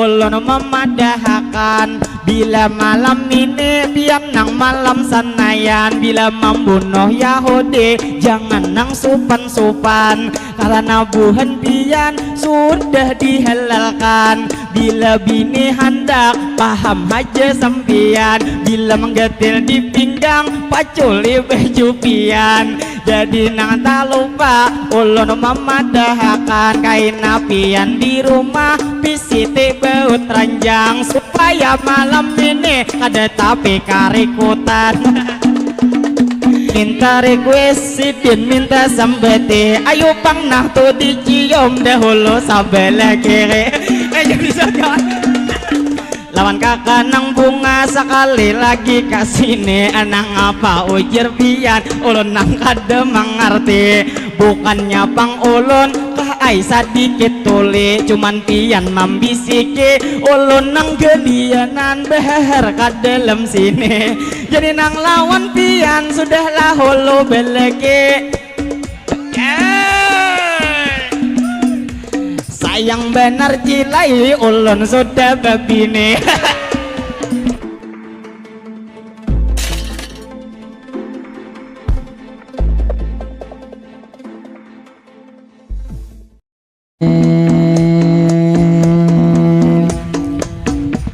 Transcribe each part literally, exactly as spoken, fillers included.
Ulun mamadahakan, bila malam ini pian nang malam sanayan, bila mambunuh Yahudi jangan nang supan-supan, karana buhan pian sudah dihalalkan. Bila bini handak, paham haja sampian, bila manggatil di pinggang, paculi baju pian. Jadi nang talupa ulun mamadahakan, kaina pian di rumah pisiti baut ranjang supaya malam ini kada tapi karikutan. Minta request sidin minta sambati, ayu pang nah tu dicium dahulu sabelah kiri. Eh, jadi saja. Lawan kaka nang bunga sakali lagi ka sini, nang apa ujar pian, ulun nang kada mangarti. Bukannya pang ulun kah ai sadikit tuli, cuman pian mambisiki, ulun nang galianan bahahar ka dalam sini. Jadi nang lawan pian sudah lah hulu beleki. Eh. Sayang banar cilai ulun sudah babini.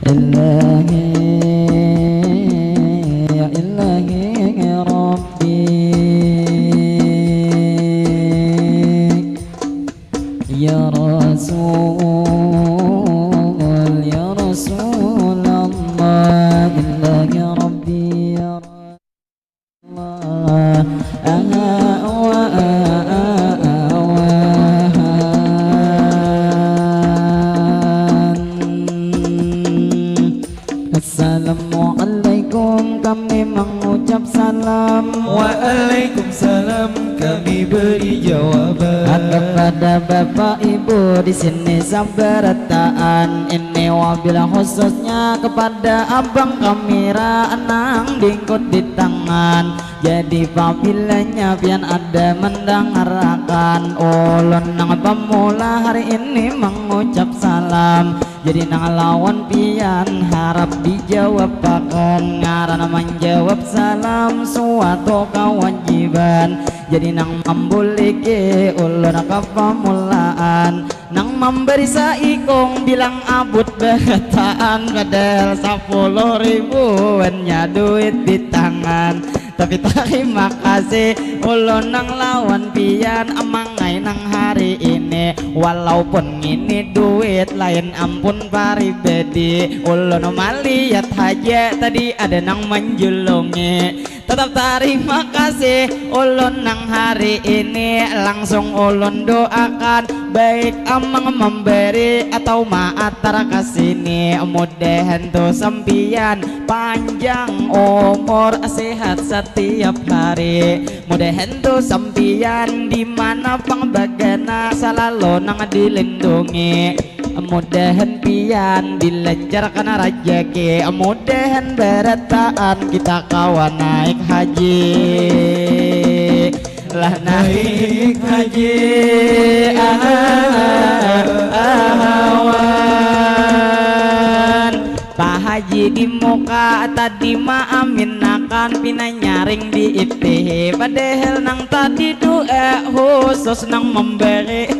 Ilahi, ya Ilahi, ya Rabbi, ya Rasul, ya Rasulallah, Ilahi, ya Rabbi, ya Rasul. Assalamualaikum, kami mengucap salam. Waalaikumsalam, kami beri jawaban. Kepada bapak ibu di sini sabarataan ini, wabil khususnya kepada abang kamera nang dingkut di tangan. Jadi pabilanya pian ada mendangarakan ulun nang pamula hari ini mengucap salam. Jadi nang lawan pian harap dijawabakan, ngaran menjawab salam suatu kewajiban. Jadi nang mambuliki ulun kepamulaan, nang mambari saikung bilang abut barataan, padahal sapuluh ribuannya duit di tangan. Tapi tarima kasih ulun nang lawan pian, amangai nang hari ini. Walaupun ngini duit lain ampun paribadi, ulun malihat haja tadi ada nang manjulungi. Tetap tarima kasih ulun nang hari ini, langsung ulun doakan, baik amang memberi atau maatar ka sini. Mudahan tu sampiyan panjang umur, sehat setiap hari. Mudahan tu sampiyan di mana pang bagana salalu nang dilindungi. Mudahan pian dilancarkan rajaki, mudahan barataan kita kawa naik haji. Lah naik haji, ah, ah, ah, awan. Pak Haji di muka tadi maaminakan pina nyaring di itihi, padahal nang tadi doa khusus nang memberi.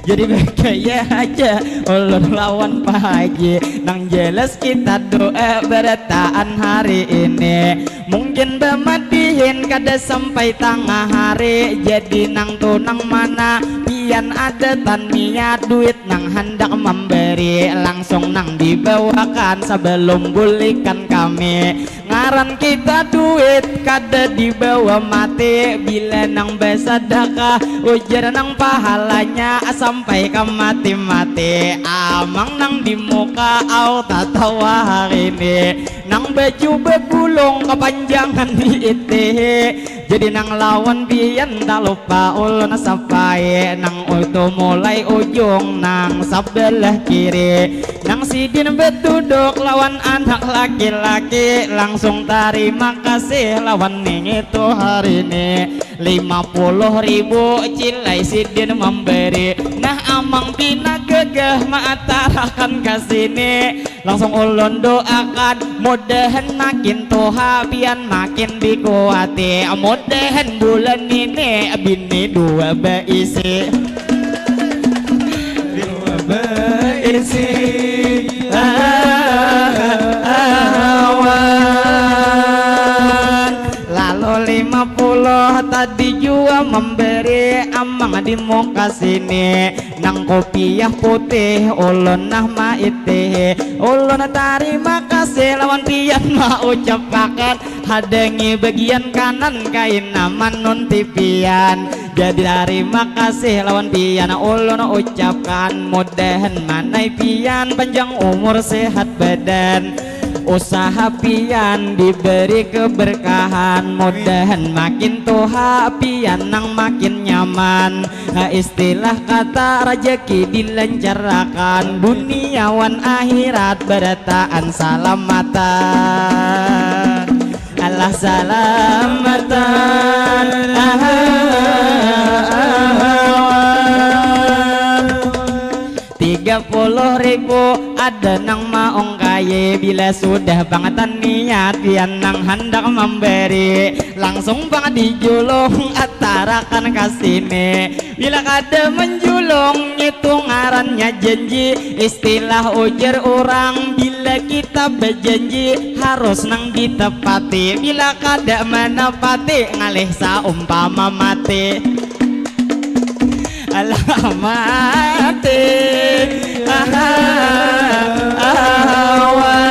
Jadi bagaya aja ulun lawan Pak Haji. Nang jelas kita doa barataan hari ini. Mungkin bamadihin kada sampai tangah hari. Jadi nang tu nang mana pian ada taniat duit nang handak memberi, langsung nang dibawakan sebelum bulikan kami. Ngaran kita duit kada dibawa mati, bila nang basadakah ujar nang pahalanya sampai ka mati-mati. Amang nang di muka au tatawa hari ini, nang baju begulung kepanjangan di itihi. Jadi nang lawan pian talupa ulun sapai, nang itu mulai ujung nang sabelah kiri. Nang sidin betuduk lawan anak laki-laki, langsung tarima kasih lawan ningitu hari ini. Lima puluh ribu cilai sidin memberi. Nah, Mang pina gagah maatarakan ka sini. Langsung ulun doakan, mudahan makin tuha pian makin dikuati. Mudahan bulan ini bini dua baisi. Dua baisi. Awan. Lalu lima puluh tadi jua memberi amang di muka sini. Nang kupiah putih ulun nah maitihi. Ulun tarima kasih lawan pian maucapakan. Hadangi bagian kanan kaina manunti pian. Jadi tarima kasih lawan pian ulun ucapkan. Mudahan manai pian panjang umur sehat badan. Usaha pian diberi keberkahan. Mudahan makin tuha pian nang makin nyaman. Ha, istilah kata rajaki dilancarakan, dunia wan akhirat barataan salamatan. Alah salamatan. Awan. Tiga puluh ribu ada nang maungkai, bila sudah pang taniat pian nang handak memberi, langsung pang dijulung atarakan ka sini. Bila kada menjulung, ngitu ngarannya janji. Istilah ujar urang, bila kita bajanji, harus nang ditepati. Bila kada manapati, ngalih saumpama mati. Alah mati. Aha, awan.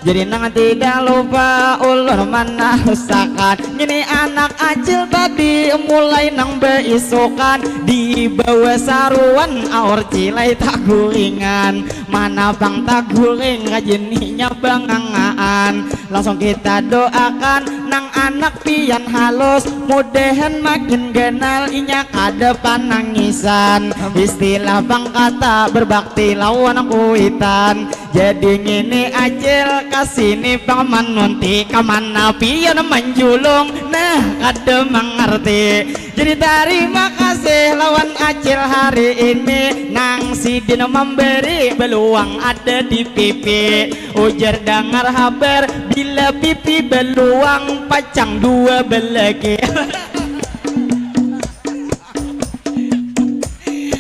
Jadi nang tidak lupa ulun manahusakan. Ngini anak acil tadi mulai nang baisukan, dibawa saruan aur cilai taguringan. Mana pang taguring rajininya bangangaan. Langsung kita doakan nang anak pian halus, mudahan makin ganal inya kada panangisan. Istilah pang kata berbakti lawan kuitan. Jadi ngini acil, ka sini pang manunti, ka mana pian manjulung, nah kada mangarti. Jadi tarima kasih lawan acil hari ini, nang sidin mambari beluang ada di pipi. Ujar dangar habar, bila pipi beluang pacang dua belagi.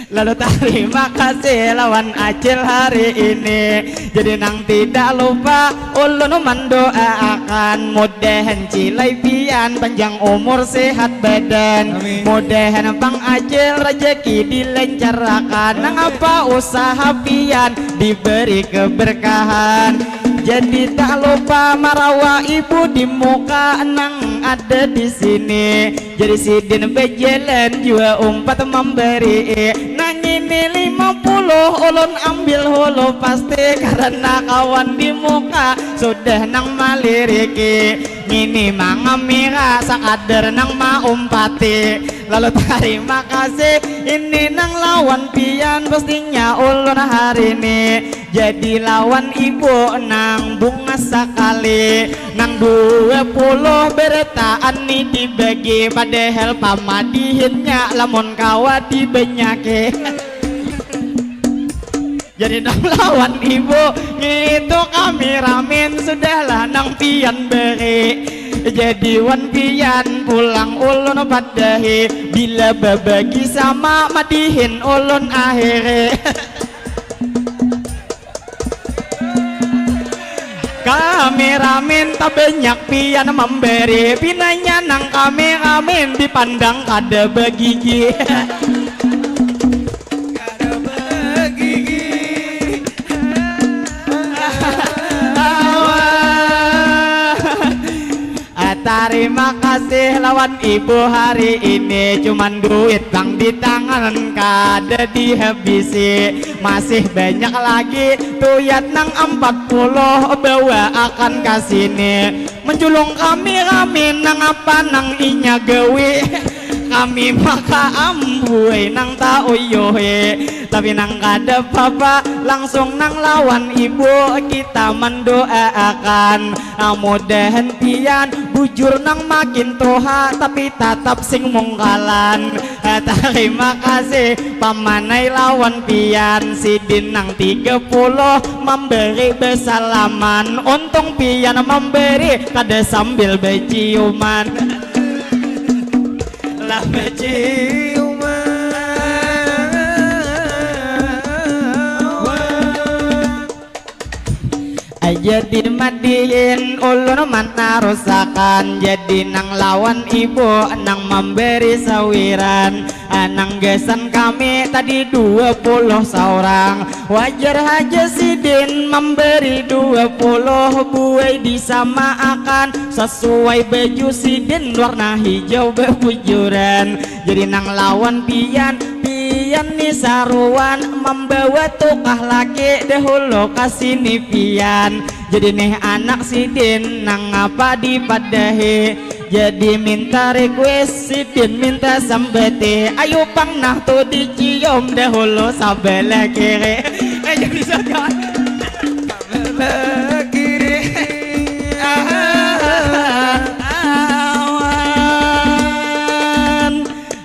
Lalu tarima kasih lawan acil hari ini. Jadi nang tidak lupa ulun mandoaakan, mudahan cilai pian panjang umur sehat badan. Amin. Mudahan pang acil rejeki dilancarakan. Nang apa usaha pian diberi keberkahan. Jadi tak lupa marawa ibu di muka nang ada di sini. Jadi sidin bajalan jua umpat mambari. Nang ini lima puluh ulun ambil hulu pasti karena kawan di muka sudah nang maliriki. Ngini mangamira sakadar nang maumpati. Lalu tarima kasih ini nang lawan pian pastinya ulun hari ini. Jadi lawan ibu nang bungas sakali. Nang dua puluh berataan ni dibagi, padahal pamadihinnya lamun kawa dibanyaki. Jadi nang lawan ibu ngitu kami ramin, sudahlah nang pian beri. Jadi wan pian pulang ulun padahi, bila babagi sama madihin ulun akhiri. Kami ramin tabanyak pian mambari, pinanya nang kami ramin dipandang kada bagigi. Kada bagigi. Awah. Ah, tarima kasih lawan ibu hari ini, cuman duit pang di tangan kada dihabisi. Masih banyak lagi tuyat nang ampat puluh bawa akan ka sini. Menjulung kami rami nang apa nang inya gawi. Kami maka ambui nang tauyuhi. Tapi nang kada papa, Langsung nang lawan ibu kita mendoaakan, mudahan pian bujur nang makin tuha tapi tatap sing mungkalan. Tarima kasih pamanai lawan pian. Sidin nang tiga puluh memberi besalaman, untung pian memberi kada sambil beciuman. Lah beciuman. Jadi madihin ulun manarusakan, jadi nang lawan ibu nang memberi sawiran. Nang gasan kami tadi dua puluh saurang, wajar haja sidin memberi dua puluh buai disamaakan, sesuai baju sidin warna hijau bebujuran. Jadi nang lawan pian, pian ni saruan membawa tukah laki dahulu ka sini pian. Jadi nih anak sidin nang apa dipadahi. Jadi minta request sidin minta sambati. Ayu pang nah tu dicium dahulu sabelah kiri. Eh jadi saja. Sabelah kiri. Awan.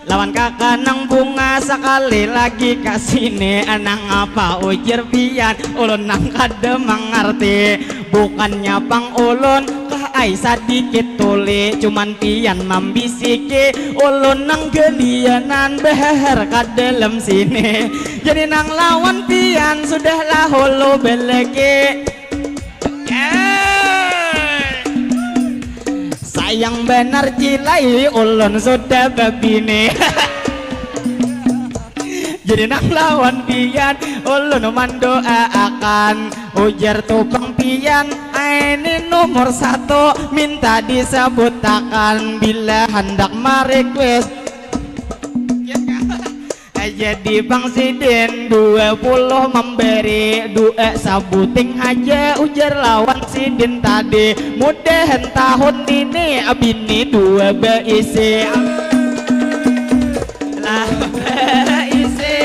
Lawan kaka nang bunga sekali lagi ka sini. Nang apa ujar pian, ulun nang kada mangarti. Bukannya pang ulun kah ai sadikit tuli, cuman pian mambisiki ulun nang gelianan bahahar ka dalam sini. Jadi nang lawan pian sudah lah hulu beleki. Sayang banar cilai ulun sudah babini. Jadi nang lawan pian ulun mandoaakan, ujar tu pang pian, ini nomor satu minta disabutakan bila handak ma-request. Jadi pang sidin dua puluh memberi dua sabuting haja ujar lawan sidin tadi. Mudahan tahun ini bini dua beisi. Lah beisi.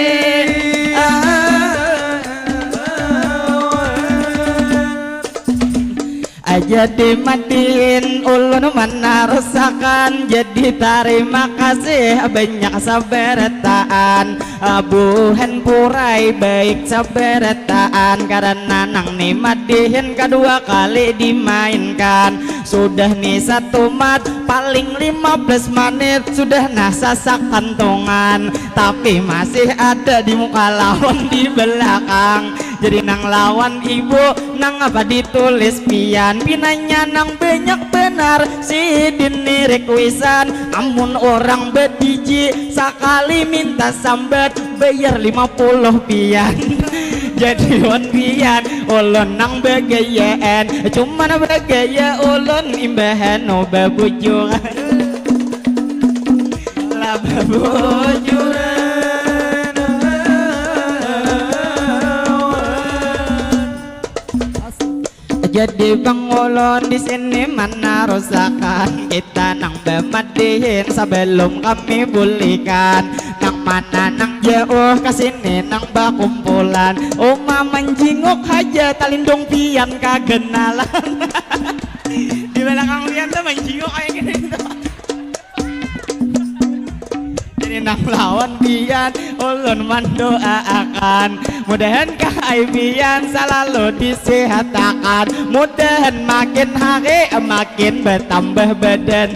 Jadi madihin ulun manarusakan. Jadi tarima kasih banyak sabarataan. Buhan purai baik sabarataan karena nang ni madihin kadua kali dimainkan. Sudah ni satumat paling lima belas menit sudah nah sasak kantungan, tapi masih ada di muka lawan di belakang. Jadi nang lawan ibu nang apa ditulis pian, pinanya nang banyak benar sidin ni requestan. Amun orang badiji sakali minta sambat bayar lima puluh pian. Jadi wan pian ulun nang bagayaan, cuman bagaya ulun imbahan babujuran. Lah babujuran. Jadi pang ulun di sini manarusakan, kita nang bamadihin sebelum kami bulikan. Nang mana nang jauh ke sini nang bakumpulan, uma menjinguk haja talindung pian kagenalan. Di belakang pian tuh menjinguk kayak gini tuh. Jadi nang lawan pian ulun mandoaakan, mudahan kah ai pian salalu disihatakan, mudahan makin hari makin bertambah badan.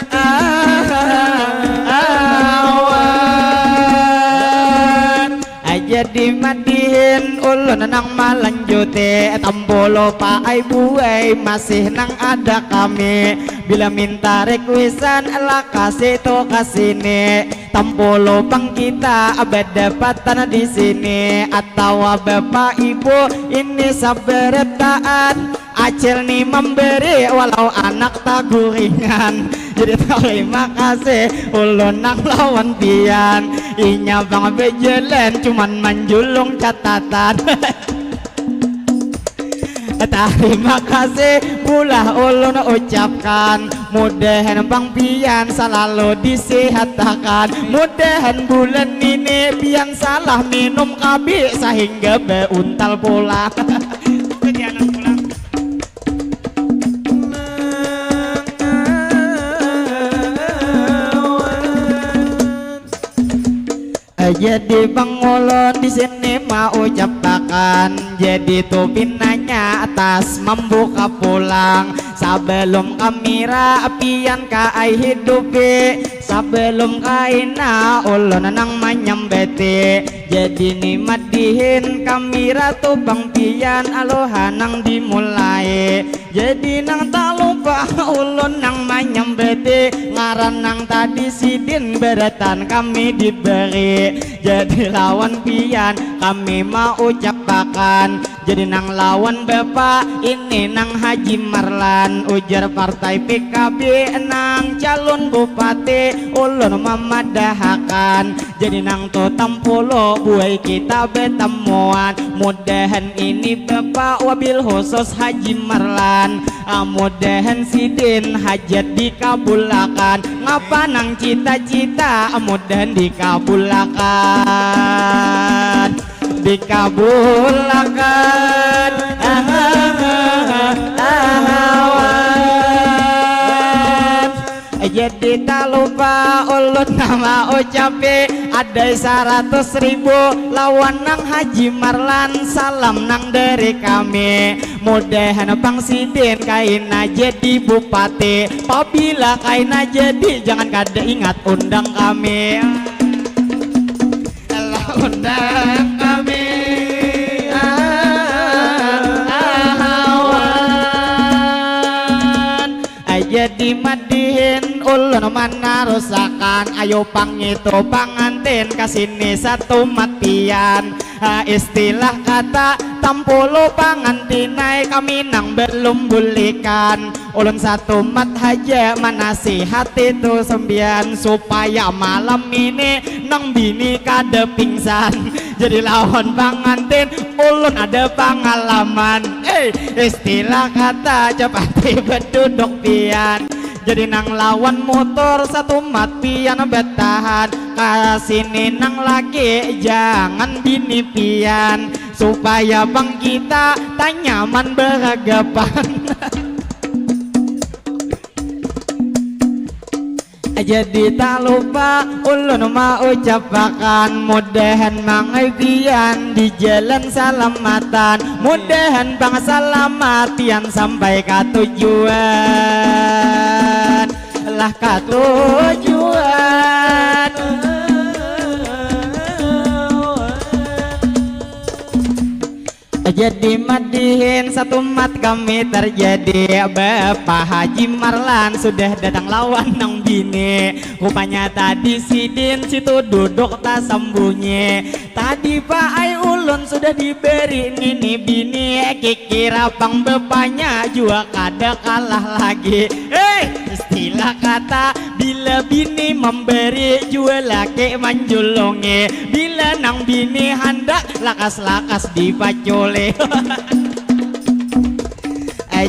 Awan. Jadi madihin ulun nang malanjuti, tampulu paai buai masih nang ada kami. Bila minta requestan lah kasih tu kasini. Tampulu pang kita badapatan di sini atawa bapak ibu ini sabarataan. Acil ni memberi walau anak taguringan. Jadi tarima kasih ulun nang lawan pian. Inya pang bajalan cuman manjulung catatan. Tarima kasih pulah ulun ucapkan. Mudahan pang pian salalu disihatakan. Mudahan bulan ini pian salah minum kabi sahingga bauntal pulang. Kesianan pulang. Jadi pang ulun di sini mau ucapakan, jadi tu pinanya atas mambuka pulang. Sebelum kamira pian ka ai hidupi, sebelum kaina ulun nang manyambati. Jadi ni madihin kamira tu pang pian aluha nang dimulai. Jadi nang talupa ulun nang manyambati, ngaran nang tadi sidin beratan kami diberi. Jadi lawan pian kami mau ucapakan. Jadi nang lawan bapa ini nang Haji Marlan, ujar partai P K B nang calon bupati ulun mamadahakan. Jadi nang tu tampulu buai kita betamuan. Mudahan ini bapa wabil khusus Haji Marlan. Ah, mudahan sidin hajat dikabulakan. Ngapa nang cita-cita, ah, mudahan dikabulakan. Dikabulakan. Ah, ah, ah, ah, awan. Jadi talupa ulun nama ucapi adai saratus ribu lawan nang Haji Marlan, salam nang dari kami. Mudahan pang sidin kaina jadi bupati. Pabila kaina jadi, jangan kada ingat undang kami. Lah undang kami. Ah, ah, awan. Aja dimadihin ulun manarusakan. Ayo pangitu pangantin kasini satu matian. Ah, istilah kata tampulu pangantinai kami nang belum bulikan. Ulun satumat haja manasihati tu sembian supaya malam ini nang bini kada pingsan. Jadi lawan pangantin ulun ada pangalaman. Eh, istilah kata capati beduduk pian. Jadi nang lawan motor satumat pian betahan. Kasini nang laki jangan bini pian supaya bang kita tanyaman beragapan. Jadi tak lupa ulun mau ucapakan mudahan mangai pian di jalan salamatan, mudahan bang salamatian sampai ka tujuan, lah ka tujuan. Jadi madihin satumat kami terjadi. Bapa Haji Marlan sudah datang lawan nang bini. Rupanya tadi sidin situ duduk tasambunyi. Tadi paai ulun sudah diberi nini bini. Kikira pang bapanya jua kada kalah lagi. Hei, istilah kata bila bini memberi jua laki manjulungi. Bila nang bini handak lakas-lakas dipaculi.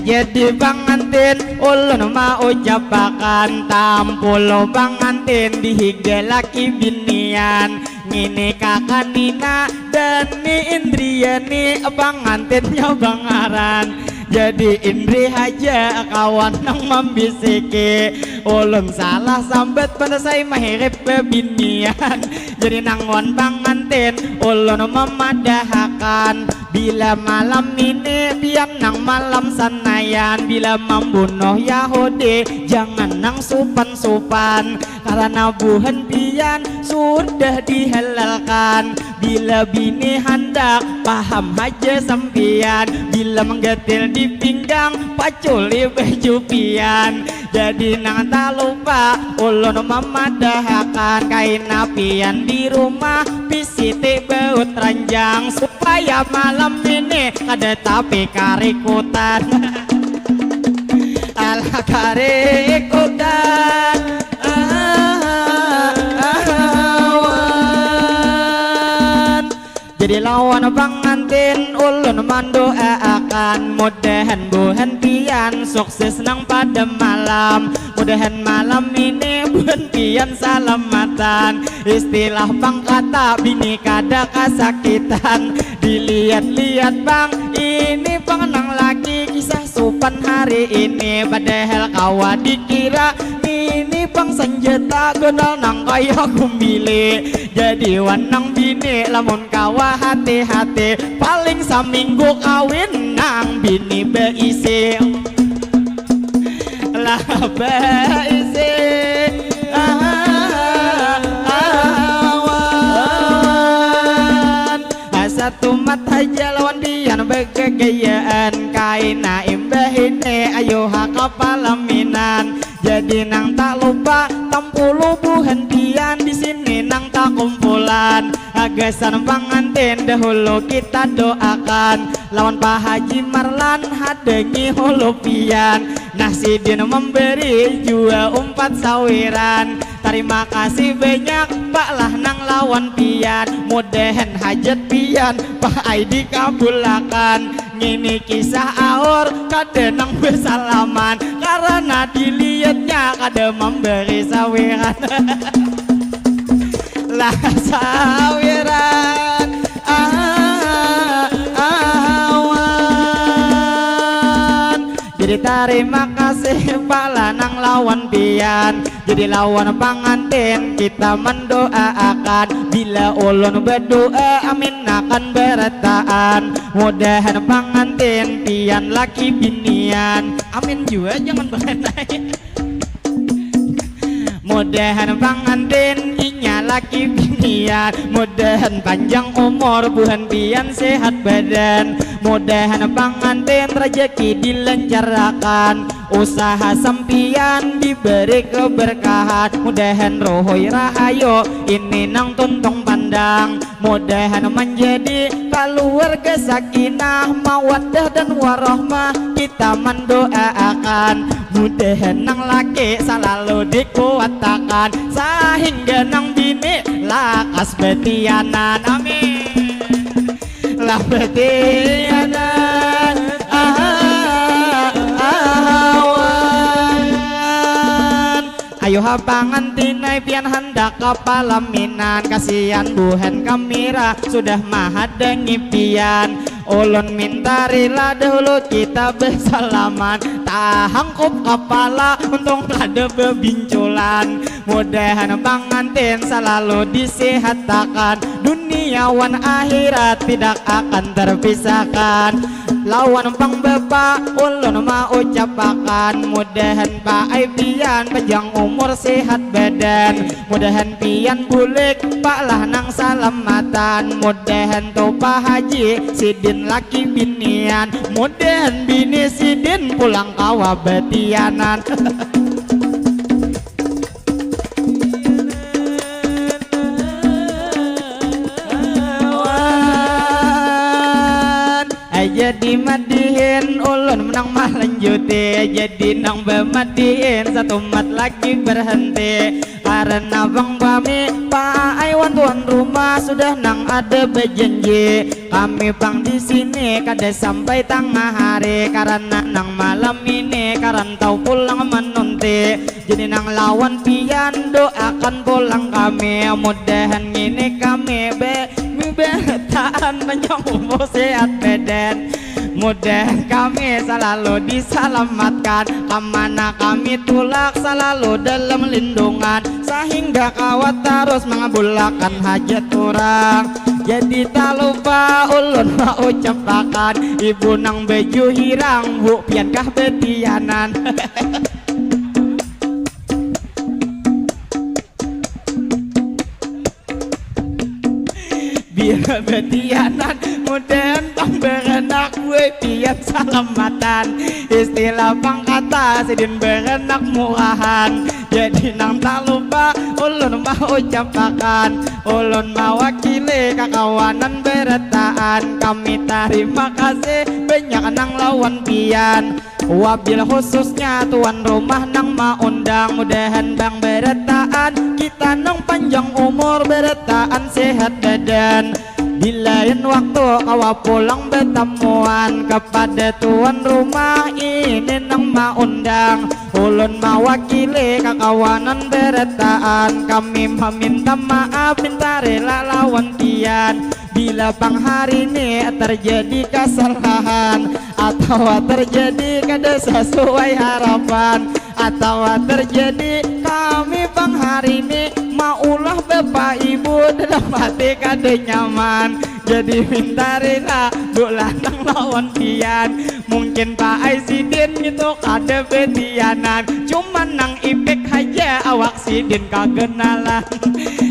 Jadi pangantin ulun mau ucapakan tampulu pangantin di higa laki binian. Ngini kaka Nina dan ni Indriani pangantinnya bangaran. Jadi Indri haja kawan nang mambisiki. Ulun salah sambat banar sai mahirip bebinian. Jadi nang wan pangantin ulun mamadahakan bila malam ini pian nang malam sanayan, bila mambunuh Yahudi jangan nang supan-supan karana buhan pian sudah dihalalkan. Bila bini handak paham haja sampian, bila menggetil di pinggang paculi baju pian. Jadi nang talupa ulun mamadahakan kaina pian di rumah pisiti baut ranjang supaya malam ini kada tapi karikutan. Alah karikutan. Ah, ah, ah, awan. Jadi lawan pangantin ulun mandoaakan Mudahan buhan pian sukses nang pada malam. Mudahan malam ini buhan pian salamatan. Istilah pang kata bini kada kasakitan. Dilihat-lihat pang ini pang nang laki kisah supan hari ini. Padahal kawa dikira ini pang senjata gunal nang kaya gumbili. Jadi wan nang bini lamun kawa hati-hati, paling saminggu kawin nang bini beisi. Lah beisi. Ah, awan. Asa tumat haja lawan pian begegayaan. Kaina imbah ini ayo ha kapalaminan. Jadi nang tak lupa tampulu buhan pian di sini nang takumpulan. Agasan pangantin dahulu kita doakan lawan Pak Haji Marlan hadangi hulu pian. Nah sidin memberi jua umpat sawiran. Tarima kasih banyak Pak lah nang lawan pian. Mudahan hajat pian Pak ai dikabulakan. Ngini kisah aur kada nang besalaman karena dilihatnya kada memberi sawiran. Lah sawiran ah, awan. Jadi tarima kasih Pak Lanang lawan pian. Jadi lawan pangantin kita mendoaakan bila ulun berdoa amin akan berataan. Mudahan pangantin pian laki binian. Amin jua jangan bahanai. Mudahan pangantin inya laki binian. Mudahan panjang umur buhan pian sehat badan. Mudahan pangantin rejeki dilancarkan. Usaha sampiyan diberi keberkahan. Mudahan rohoi rahayu ini nang tuntung pandang. Mudahan menjadi keluarga sakinah mawaddah dan warahmah kita mendoaakan. Mudahan nang laki selalu dikuatakan sehingga nang bini lakas betianan. Amin. Lah betianan ah, awan. Ayuha pangantinai pian handak ka palaminan. Kasian buhan kamira sudah mahadangi pian. Ulun minta rila dahulu kita besalaman. Tahangkup kapala untung kada bebinculan. Mudahan pangantin selalu disihatakan. Dunia wan akhirat tidak akan terpisahkan. Lawan pang bapa ulun maucapakan. Mudahan Pak ai pian panjang umur sehat badan. Mudahan pian bulik Pak lah nang salamatan. Mudahan tu Pak Haji sidin laki binian. Mudahan bini sidin pulang kawa betianan. Awan. Aja dimadihin ulun menang malanjuti. Jadi nang bamadihin satumat lagi berhenti. Karena bang bami paai wan tuan rumah sudah nang ada berjanji. Kami pang di sini kada sampai tangah hari karena nang malam ini karantau pulang menunti. Jadi nang lawan pian doakan pulang kami. Mudahan ngini kami be berataan panjang umur sehat badan. Mudahan kami selalu diselamatkan. Kamana kami tulak selalu dalam lindungan. Sehingga kawa tarus mengabulakan hajat orang. Jadi tak lupa ulun maucapakan ibu nang baju hirang bu pian kah betianan. Bila betianan mudahan pang beranak woi pian salamatan. Istilah pang kata sidin beranak murahan. Jadi nang tak lupa ulun maucapakan ulun mawakili kakawanan berataan. Kami tarima kasih banyak nang lawan pian. Wabil khususnya tuan rumah nang maundang mudahan bang berataan kita nang panjang umur berataan sehat badan. Di lain waktu kawa pulang betamuan, kepada tuan rumah ini nang maundang. Ulun mawakili kakawanan berataan, kami maminta maaf minta rela lawan pian. Bila pang hari ni terjadi kesalahan atawa terjadi kada sesuai harapan, atawa terjadi kami pang hari ni maulah bapak ibu dalam hati kada nyaman. Jadi minta rela bulanang lawan pian. Mungkin paai sidin ngitu kada betianan, cuman nang ipik haja awak sidin kagenalan.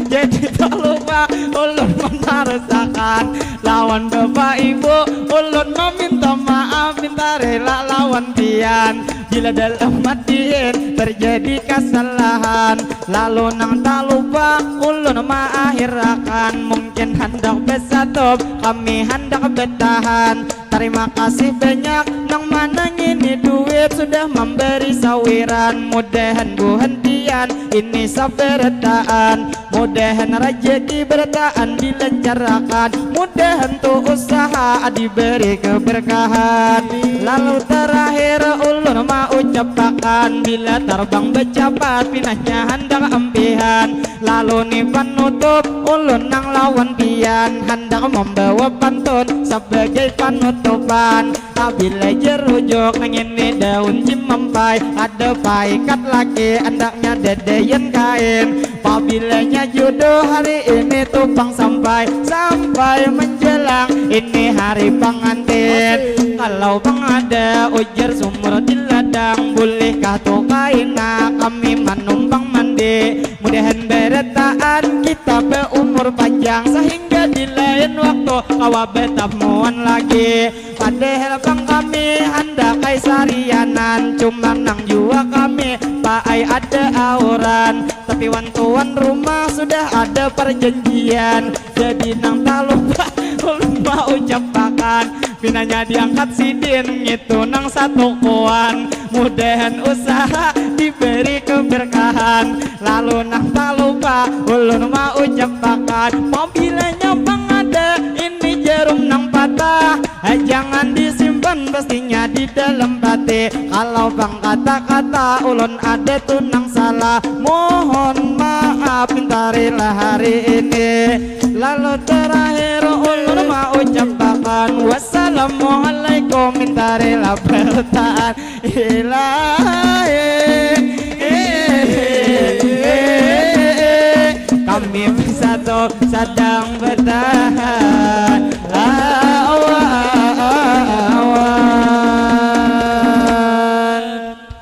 Jadi talupa ulun manarusakan lawan bapak ibu, ulun maminta maaf minta rela lawan pian. Bila dalam hati terjadi kesalahan, lalu nang talupa ulun maakhirakan. Mungkin handak besatup, kami handak betahan. Tarima kasih banyak nang mana ngini duit sudah memberi sawiran. Mudahan buhan pian ini sabarataan. Mudahan rajaki berataan dilancarakan. Mudahan tu usaha diberi keberkahan. Lalu terakhir ulun maucapakan, bila tarbang bacapat pinanya handak ampihan. Lalu ni panutup ulun nang lawan pian handak membawa pantun sebagai panutupan. Apabila jerujuk nang ini daun cimampai, ada paikat laki andaknya dadayan kain. Pabilanya jodoh hari ini tu pang sampai, sampai menjelang ini hari pengantin. Kalau pang ada ujar sumur di ladang, bolehkah tu kaina kami manumpang mandi? Mudahan berataan kita beumur panjang sehingga di lain waktu kawa betamuan lagi. Padahal pang kami handak ai sarianan, cuma nang jua kami paai ada auran. Tapi wan tuan rumah sudah ada perjanjian, jadi nang talupa ulun maucapakan, pinanya diangkat sidin ngitu nang satukuan. Mudahan usaha diberi keberkahan, lalu nang talupa ulun maucapakan, pabilanya pang ada ini jarum nang patah. Hai, jangan disimpan, pastinya di dalam hati. Kalau pang kata-kata ulun ada tu nang salah, mohon maaf minta rela hari ini. Lalu terakhir ulun maucapakan, wassalamualaikum minta rela berataan. Ilahi, kami bersatu sedang bertahan lawan.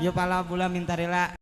Yuk pala bula minta rela.